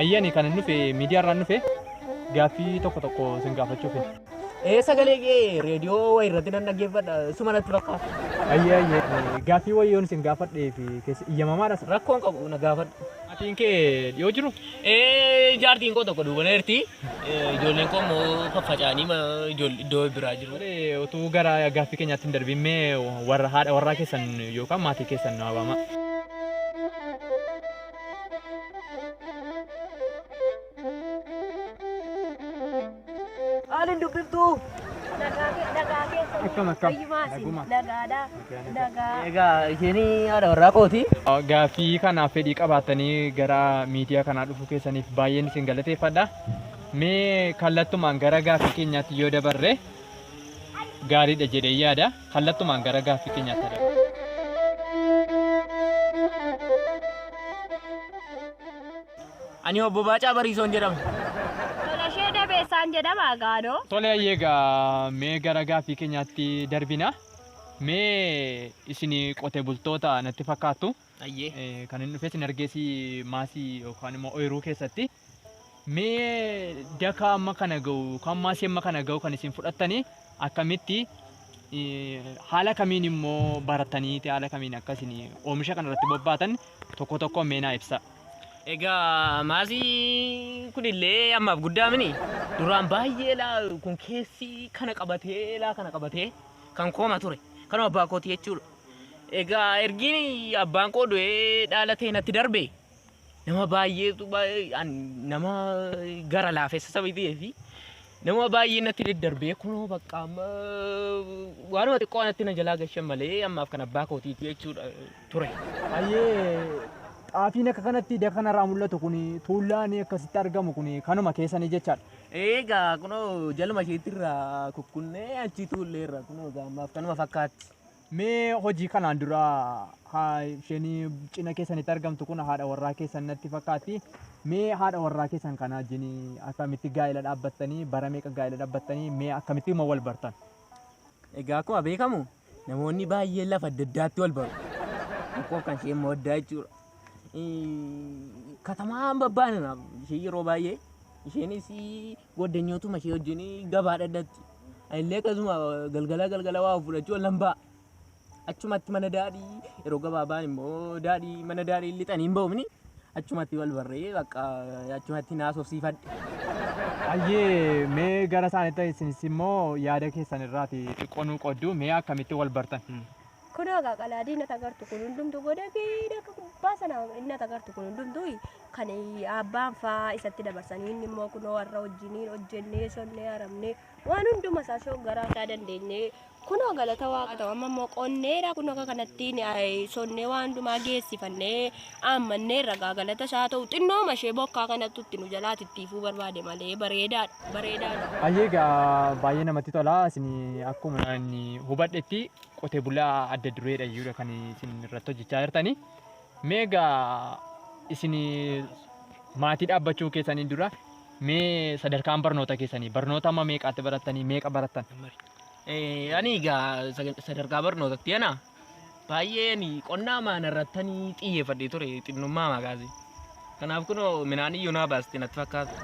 Ayyani kan inni dhufe miidiyaa irraan dhufe gaaffii tokko tokko isin gaafachuuf. Ee sagalee kee reediyoo wayii irratti nan dhaggeeffadha. Suma natti fakkaata. Ayyee ayyee gaaffii wayii yoon isin gaafadhee fi keessa iyyamamaadha. Rakkoon qabu na gaafadhu. Maatiin kee dhiyoo jiru? Ee jaartiin koo tokko duubaneerti. Ijoolleen koo immoo faffaca'anii iddoo biraa jiru. Tole utuu gara gaaffii keenyaatti hin darbiin mee warra haadha warraa keessan yookaan maatii keessan naa waamaa. Maaliin dubbiftuu? Nagaa keessan. Akkam akkam. Fayyumaasi. Naguma. Nagaadha. Nagaa. Egaa isheen haadha warraa kooti. Gaaffii kanaaf fedhii qabaattanii gara miidiyaa kanaa dhufuu keessaniif baay'een isin galateeffadha. Mee kallattumaan gara gaaffii keenyaatti yoo dabarre gaariidha jedhee yaada. Kallattumaan gara gaaffii keenyaatti dabarre. Ani obbo Baacaa Bariisoon jedhama. Tolashee Dabeessaan jedhama gaadoo. Tole egaa mee gara gaaffii keenyaatti darbina. Mee isin qote bultoota natti fakkaattu. Ayyee. Kan inni dhufe isin argeesi maasii yookaan immoo ooyiruu keessatti. Mee dakaa amma kana ga'u kan maasii amma kana ga'u kan isin fudhattanii akkamitti haala kamiin immoo baratanii haala kamiin akka isin oomisha kana irratti bobbaatan tokko tokko mee naa ibsa. Egaa maasii kunillee ammaaf guddaa mini duraan baay'ee laa kun keessi kana qabatee laa kana qabatee kan kooma ture kanuma abbaa kooti jechuudha. Egaa ergiin abbaan koo du'ee dhaala ta'e natti darbe nama baay'eetu nama gara laafessa sababii ta'eef nama baay'ee natti daddarbee kunoo bakka amma waanuma xiqqoo natti na jalaa gashan malee ammaaf kan abbaa kootiiti jechuudha ture. Ayyee xaafiin akka kanatti daka kanarraa mul'atu kun tuullaan akkasitti argamu kun kanuma keessanii jechaadha. Egaa kunoo jaluma isheetirraa kukkunnee achi tuulleerra kunoo ammaaf kanuma fakkaatti. Mee hojii kanaan dura isheen cina keessanitti argamtu kun haadha warraa keessan natti fakkaatti. Mee haadha warraa keessan kana wajjin akkamitti gaa'ela dhaabbattanii bara meeqa gaa'ela dhaabbattanii mee akkamitti immoo wal bartan? Egaa akkuma beekamu namoonni baay'een lafa adda addaatti wal baru. Tokkoof kan isheen mooddaa jechuudha. Katamaan babbaane ishee yeroo baay'ee isheenis goddanyootuma ishee wajjin gabaa dhadhatti. Anillee akkasuma galgala galgala waa fudhachuu wallan ba'a. Achumatti mana daadhii yeroo gabaabaan immoo daadhii mana daadhii lixanii hin ba'umni achumatti wal barree bakka achumatti naasofsiifadhe. Ayyee mee gara isaaniitti isinis immoo yaada keessan irraati xiqqoo nuu qooddu mee akkamitti wal bartan? Kunoo egaa qalaadii natti agartu kun hundumtu goda fiidha gubbaa sana inni natti agartu kun hundumtu kan abbaan faa isatti dabarsanii inni immoo kunoo warra wajjiniin hojjennee sonnee haramnee waan hunduma isaa shoggaraa isaa dandeenyee kunoo galata waaqa ta'u amma immoo qonneedha kunoo akka kanatti sonnee waan hundumaa geessifannee aammanneerra gaa galata isaa ta'u xinnooma ishee bokkaa kanatti itti nu jalaati ittiifuu barbaade malee bareedaadha bareedaadha. Ayyee egaa baay'ee namatti tola isin akkuma inni hubadhetti qotee bulaa adda dureedha jechuudha kan isin irratti hojjechaa jirtani. Mee egaa isin maatii dhaabbachuu keessanii dura mee sadarkaan barnoota keessanii barnoota amma meeqaatti barattanii meeqa barattan? Ani egaa sadarkaa barnootatti ana baay'een qonnaa maana irrattanii xiyyeeffadhee ture xinnummaa makaase. Kanaaf kunoo midhaan iyyuu naa baaste natti fakkaata.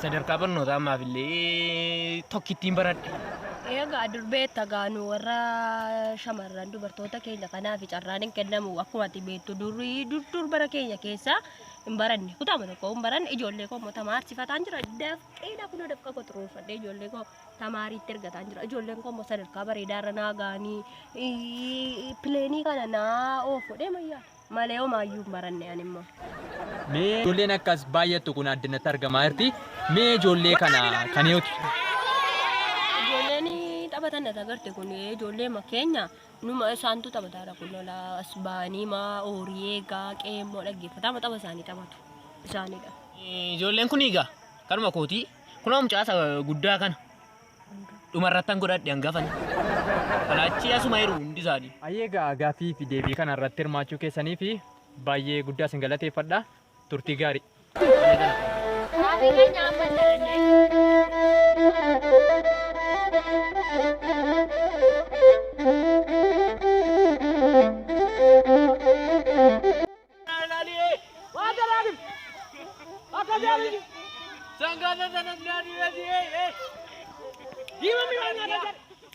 Sadarkaa barnootaa ammaaf illee tokkittiin baradhe. Egaa durbeetta gaanu warra shamarran dubartoota keenya kanaaf carraan hin kennamu akkuma ati beektu durii dur dur bara keenya keessa hin baranne kutaama tokko hin baranne ijoollee koo immoo tamaarsifataan jira dafqeedha kunoo dafqa koo xuruurfadhee ijoollee koo tamaariitti ergataan jira ijoolleen koo immoo sadarkaa bareedaarra naa ga'anii pileenii kana naa oofu mayyaa malee homaayyuu hin baranne ani immoo. Mee ijoolleen akkas baay'attu kun addunyaatti argamaa jirti. Mee ijoollee kana kan eeguuti? Ijoolleen taphatan natti agarte kun ijoollee keenya numa isaantu taphataadha kun lola as ba'anii maa horii eegaa qeemmoo dhaggeeffatama tapha isaanii taphatu isaanidha. Ijoolleen kun egaa kanuma kootii kunoo mucaa guddaa kana dhumarrattan godhadhe hangafan. Kanaachi asuma jiru hundi isaanii. Ayyee egaa gaaffii fi deebii kana irratti hirmaachuu keessanii fi baay'ee guddaa isin galateeffadha. Turtii gaarii. Gaaffii keenya amma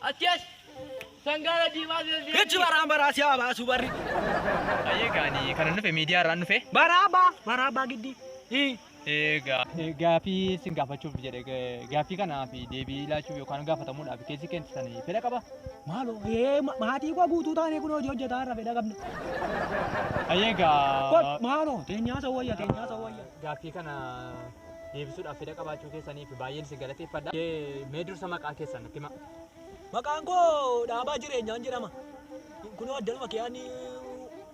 Achi as. Sangaara diimaa Jechi baraan baraa si haa baasu barri. Egaa ani kanan dhufe miidiyaa irraan dhufe. Baraabaa baraabaa giddii. Egaa gaaffii sin gaafachuuf jedhe gaaffii kanaaf deebii laachuuf yookaan gaafatamuudhaaf keessi keessan fedha qaba. Maaloo maatii koo guutuu taanee kun hojii hojjetaa irra fedha qabna. Egaa Maaloo teenyaa isa wayya teenyaa isa wayya. Gaaffii kana deebisuudhaaf fedha qabaachuu keessaniif baay'een isin galateeffadha. Mee dursa maqaa keessan natti himaa. Maqaan koo Dhaabaa Jireenyaan jedhama. Kunoo addanuma kiyaan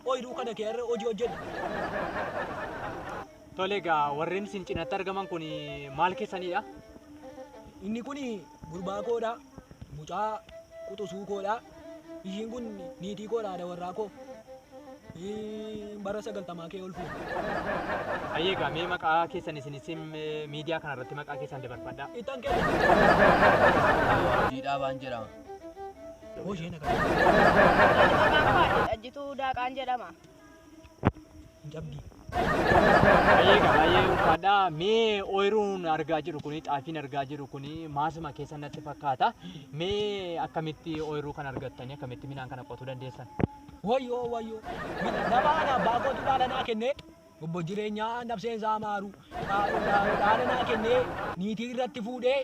ooyiruu kana kiyarra hojii hojjedha. Tole egaa warreen isin cinatti argaman kun maal keessanidha? Inni kun gurbaa koodha. Mucaa quxisuu koodha. Ishiin kun niitii koodha haadha warraa koo. Bara 90 kee ol fuudhe. Ayyee egaa mee maqaa keessan isin isin miidiyaa kanarratti maqaa keessan dabarfadhaa. Ittan kenna. Hojii Dhaabaan jedhama. Hojii na qaba. Maqaan koo Adde Xajjituu Daaqaan jedhama. Hin cabdii. Ayyee egaa baay'ee ulfaadhaa. Mee ooyiruun argaa jiru kuni xaafiin argaa jiru kuni maasuma keessan natti fakkaata. Mee akkamitti ooyiruu kana argattanii akkamitti midhaan kana qotuu dandeessan? Wayyoo wayyoo. Nama ana abbaa kootu dhaala naa kennee obbo Jireenyaa nabseen isaa maaru dhaala naa kennee niitii irratti fuudhee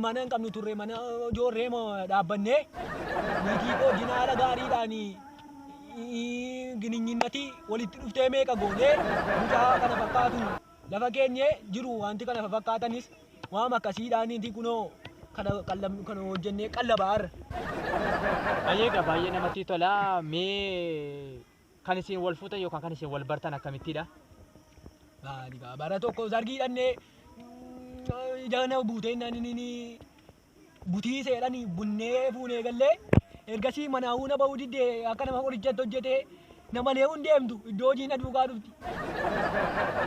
mana hin qabnu turre mana ijoorree dhaabbannee niitii koo wajjin haala gaariidhaan gininyinnatii walitti dhuftee meeqa goonee mucaa kana fakkaatu lafa keenyee jiru wanti kana fakkaatanis waan akkasiidhaan niitii kunoo kana kana hojjennee qallabaarra. Baay'ee egaa baay'ee namatti tola. Mee kan isin wal fuutan yookaan kan isin wal bartan akkamittidha? Maali gaa bara tokko zargii dhannee ija buutee nani butii seedhani bunnee fuunee gallee ergasii manaa huna ba'uu diddee akka nama qorichatti hojjetee namalee hun deemtu iddoo hojiin aduukaa dhufti.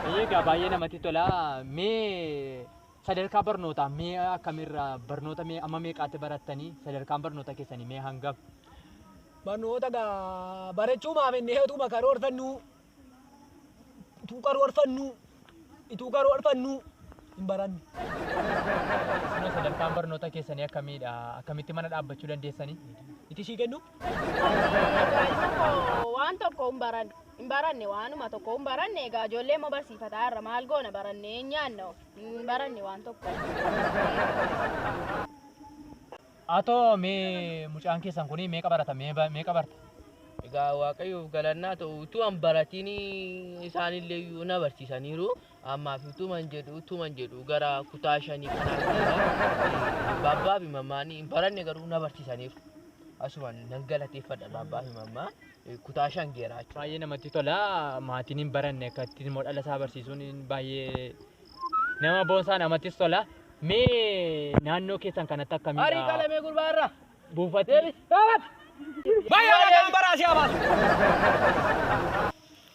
Baay'ee egaa baay'ee namatti tola. Mee sadarkaa barnootaa mee akkamirra barnoota mee amma meeqaatti barattanii sadarkaan barnoota keessanii mee hangam? Barnoota gaa barachuumaaf innee utuma karoorfannu utuu karoorfannu utuu karoorfannu hin baranne. Isinoo sadarkaan barnoota keessanii akkamiidha? Akkamitti mana dhaabbachuu dandeessanii? Itti sii kennu? Egaa koo waan tokko hin baranne hin baranne waanuma tokko hin baranne egaa ijoollee immoo barsiifataa irra maal goona barannee hin nyaanna hin baranne waan tokko. Atoo mee mucaan keessan kun meeqa barata? Meeqa barta? Egaa Waaqayyoof galannaa ta'u utuu an baratiin isaanillee iyyuu na barsiisaniiru. Ammaaf utuman jedhu gara kutaa 5 kanaa jira. Babbaa fi mammaan hin baranne garuu na barsiisaniiru. Asumaan nan galateeffadha babbaa fi mammaa kutaa 5 geeraa jechuudha. Baay'ee namatti tola. Maatiin hin baranne akkatti immoo dhala isaa barsiisuun baay'ee nama boonsaa namattis tola. Mee naannoo keessan kanatti akkamiidha? Arii qalamee gurbaarra. Buufati. Baay'ee dhagaan baraa si haa baasu.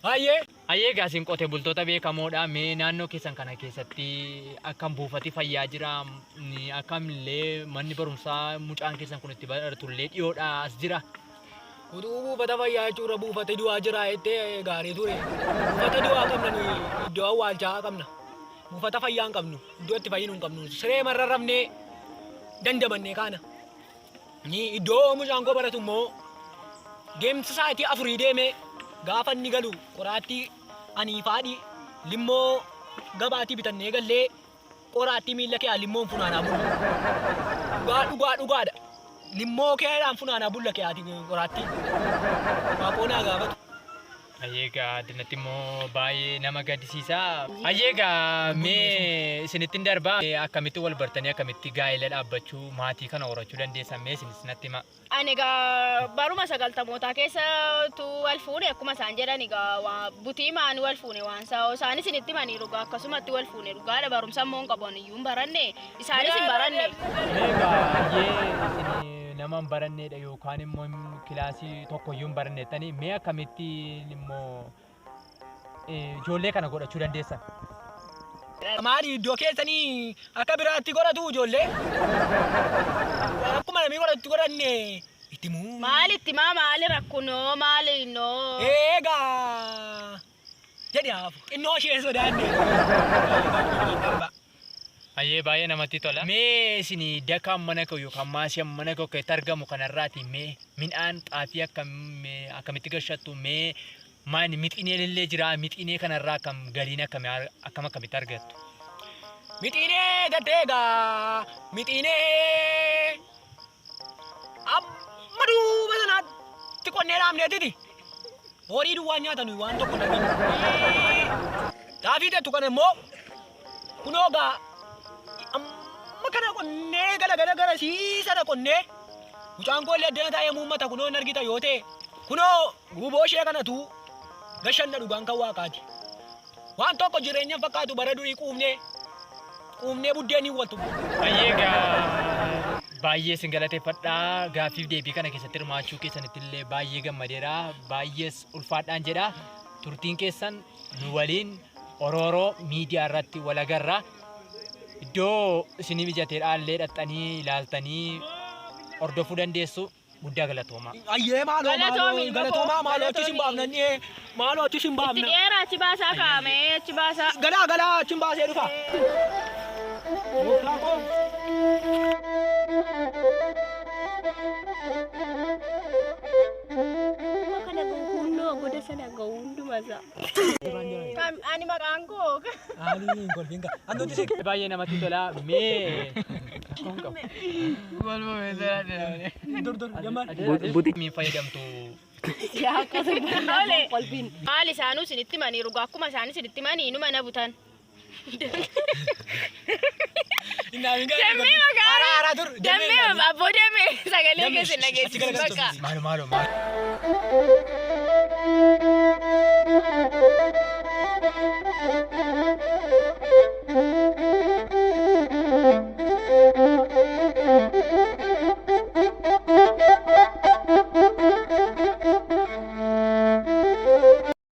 Baay'ee. Ayyee egaa isin qotee bultoota beekamoodha. Mee naannoo keessan kana keessatti akkam buufati fayyaa jira? Akkamillee manni barumsaa mucaan keessan kun itti baratullee dhiyoodha as jira. Utuu buufata fayyaa jechuudha buufata du'aa jira jettee gaarii ture. Buufata du'aa qabna nuyi iddoo awwaalchaa qabna. Buufata fayyaa hin qabnu iddoo itti fayyinu hin qabnu. Siree marrarrafnee dandamannee kaana. Ni iddoo mucaan koo baratu immoo deemsa sa'aatii 4 deemee gaafa inni galu qoraattii anii faadhi limmoo gabaatii bitannee gallee qoraattii miilla kee limmoon funaanaa bulla. Dhugaa dhugaa dhugaadha. Limmoo keedhaan funaanaa bulla keeyaati qoraattii. Waaqoo naa gaafatu. Ayyee egaa addunatti immoo baay'ee nama gaddisiisa. Ayyee egaa mee isinittiin darbaa akkamitti wal bartanii akkamitti gaa'ela dhaabbachuu maatii kana horachuu dandeessan mee isinis natti himaa. Ani egaa baruma 90mootaa keessa tu wal fuune akkuma isaan jedhan egaa butii maan wal fuune waan isaan isinitti himanii dhugaa akkasumatti wal fuune dhugaadha barumsa immoo hin qabu ani iyyuu hin baranne isaanis hin baranne. Mee egaa ayyee isin nama hin barannedha yookaan immoo kilaasii tokko iyyuu hin baranne jettanii mee akkamitti immoo ijoollee kana godhachuu dandeessan? Maali iddoo keessanii akka biraatti godhatu ijoollee? Akkuma namni godhatu godhanne itti muu. Maali itti maa maali rakkunoo maali innoo? Egaa jedhi haafu xinnoo ishee sodaanne. Ayyee, baay'ee namatti tola. Mee isin dakaan mana koo yookaan maasii mana koo keessatti argamu kanarraati mee midhaan xaafii akkamitti gashattu, mee maani mixineen illee jira, mixinee kanarraa akkam galiin akkam akkamitti argattu? Mixinee gattee egaa mixinee amma duuba sanaatti qonnee dhaabneetiti. Horii duwwaa nyaatan waan tokko hin argannu. Xaafii tettu kana immoo kunoo gaa amma kana qonnee gala gala gara siisana qonnee, mucaan koo illee addana taa'ee muummata, kunoo hin argita yoo ta'e, kunoo guuboo ishee kanatu gashanna, dhugaan kan waaqaati. Waan tokko jireenya hin fakkaatu, bara durii quufnee quufnee buddeen hin waltu. Baay'ee gaa baay'ee isin galateeffadha. Gaaffiif deebii kana keessatti hirmaachuu keessanitti illee baay'ee gammadeera. Baay'ees ulfaadhaan jedha. Turtiin keessan nu waliin Orooroo Miidiyaa irratti wal agarra. Iddoo isinii mijateedha illee dhaxxanii ilaaltanii hordofuu dandeessu. Guddaa galatoomaa. Ayyee, maaloo maaloo. Galatoomi, ilma koo. Galatoomaa, maaloo achi sin baafna inni, maaloo achi sin Itti baafna. dheeraa, achi baasaa kaa'ame, achi baasaa. Galaa galaa, achi hin baasee dhufa. Gooftaa koo. Amma kana ga'u hunnoo goda sana ga'u hunduma isaa. Ani maqaan koo Ani hin kolfiin gaa. Annuti si. Baay'ee namatti tola. Mee rakkoon qabu. Dur dur jammaan. Miin fayyadamtu. Tole. Maal isaanuu isinitti himanii dhugaa, akkuma isaan isinitti himanii inuma na butan. Dammee. Maqaan Haaraa haaraa dur. Dammee abboo, dammee sagalee Dammee, keessa achi dhageessisu galagalchu. bakka. Maalo maalo maalo.